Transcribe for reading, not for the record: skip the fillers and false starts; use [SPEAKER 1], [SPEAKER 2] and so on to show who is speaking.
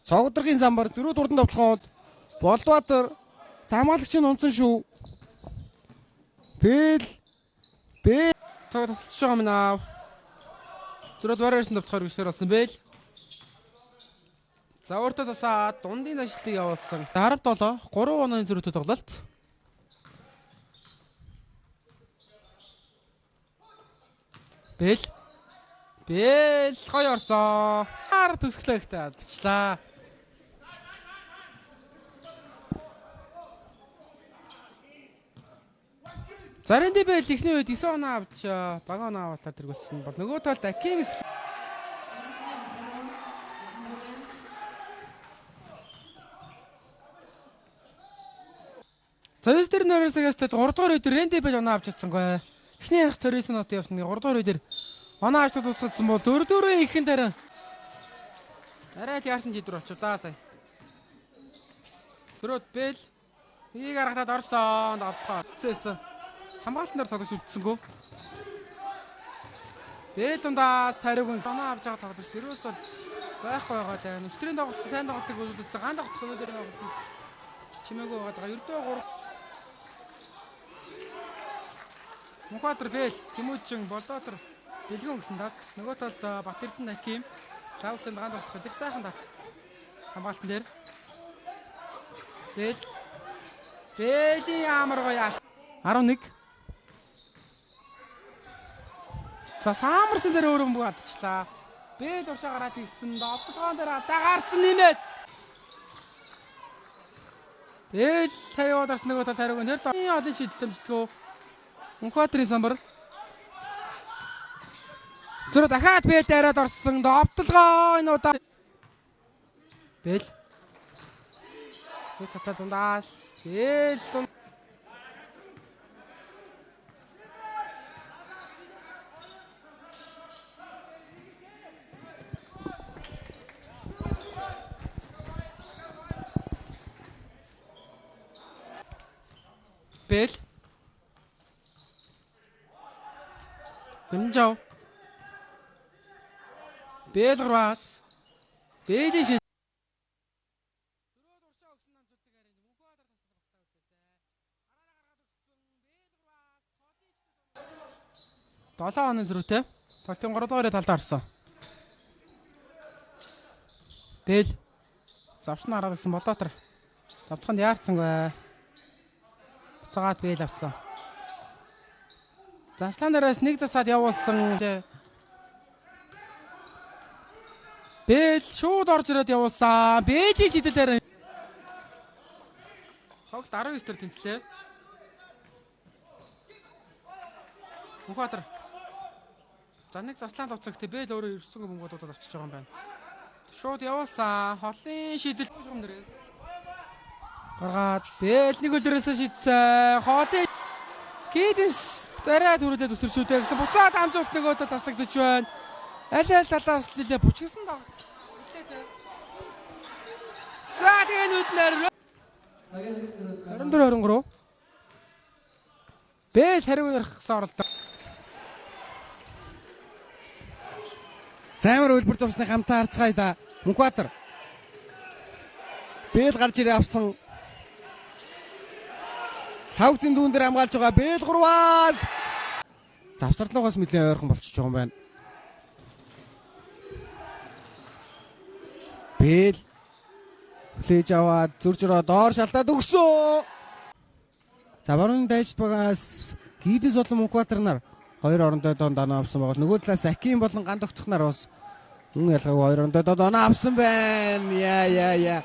[SPEAKER 1] Цогдоргийн замбар зөрүү дурдан товтлоход Болдбаатар замгаалагч нь унсан шүү. Бэл Бэл
[SPEAKER 2] цаг тасалж байгаа юм аа. Зөрүүд Warriors-ын товтлохоор гисээр болсон бэл. За өөртөө тасаад дундын ажилтыг явуулсан. 17 3 онооны зөрүүтэй тоглолт. Бэл Бэл гоё орсон. Ар төсөглөө ихтэй алдчихлаа. Заринди Бэл эхний үед 9 оноо авч бага оноо авалтаар тэргүүлсэн бол нөгөө талд Акимс За 9 дээр нөрөөсөөс 3 дугаар үед Ренди Бэл оноо авч чадсангүй. Эхний анх 29 нот явсан. 3 дугаар үед оноо авч дуусгасан бол 4 дөрөв ихэн дараа. Арай л яарсан жидүр болчихлаа сая. Зөрөөд Бэл нэг гаргахад орсон. Давтгаа цэцээсэн. Хамгаалтан дээр тоглож үлдсэнгүү. Бэл дундаас хариуг оноо авч байгаа тоглож ерөөс бол байхгүй байгаа даа. Өчигдрийн тоглолт сайн тоглолтыг үзүүлсэн. Ган тоглолт өнөөдрийн тоглолт чимээгүй байгаа даа. Ердөө 3 Мөнхбаатар Бэл, Тэмүүжин, Болдоотор Бэлгүүн гэсэн даг. Нөгөө талд Батэрдэн Аким, Лавцын гаан тоглох тэр сайхан талт. Хамгаалтан дээр. Бэл. Бэлийн ямар гоё 11. За Самарсан дээр өөрөө бөмбөг алдчихлаа. Бэл уршаа гараад ирсэн. Довтлогоон дээр алдаа гарсан нэмээд. Бэл хариуд орсон нөгөө талд хариуг нэр олон шийдэл дэмжлэгөө. Мөнхбаатарын самбар. Зүрх дахиад Бэл дайраад орсон. Довтлогоо энэ удаа. Бэл. Нэг татал дундаас Бэл дунд. Бэл. Дэмжав. Бэл гурваас. Бэлийн шид. Долоо оны зөрүүтэй. Тоглолтын 3 дугаар талд орсон. Бэл. Завшин хараад ирсэн Болдоотор. Давтаханд яарсангүй. Буцаагаад Бэл авсан. Заслан дээрээс нэг засаад явуулсан. Бэл шууд орж ирээд явуулсан. Бэлийн шидэлээр тоглолт 19 дээр тэнцлээ. Мөнхбаатар. За нэг заслан тавцсан гэхдээ Бэл өөрөө 9 бөмбөгүүдүүд авчиж байгаа юм байна. Шууд явуулсан. Холын шидэл шугам дээрээс гаргаад Бэл нэг өдрөөсөө шидсэн. Холын Гидэнс дараа төрүүлээд өсөрчүүдээ гэсэн буцаад амжуулт нөгөө тал таслагдаж байна. Аль аль талаас лилээ бучгсан тоглолт. За тэгээ нүднээр 24 23. Бэл хариу ярих гэсэн оролдлого.
[SPEAKER 1] Займар үлбэр зурсны хамтаа харцгаая да. Мөнхбаатар. Бэл гарч ирээ авсан. Лавгтын дүүн дээр хамгаалж байгаа Бэл гурваас. Завсарлуугаас нэлээд ойрхон болчихж байгаа юм байна. Бэл хүлээж аваад зүрж өрөө доор шалтаад өгсөн. За баруун дайч багаас Гидэс болон Мөнхбаатар нар хоёр орондоо дон оноо авсан байгаа. Нөгөө талаас Аким болон Ган тогтох нар бас үн ялгаагүй хоёр орондоо дон оноо авсан байна. Яа.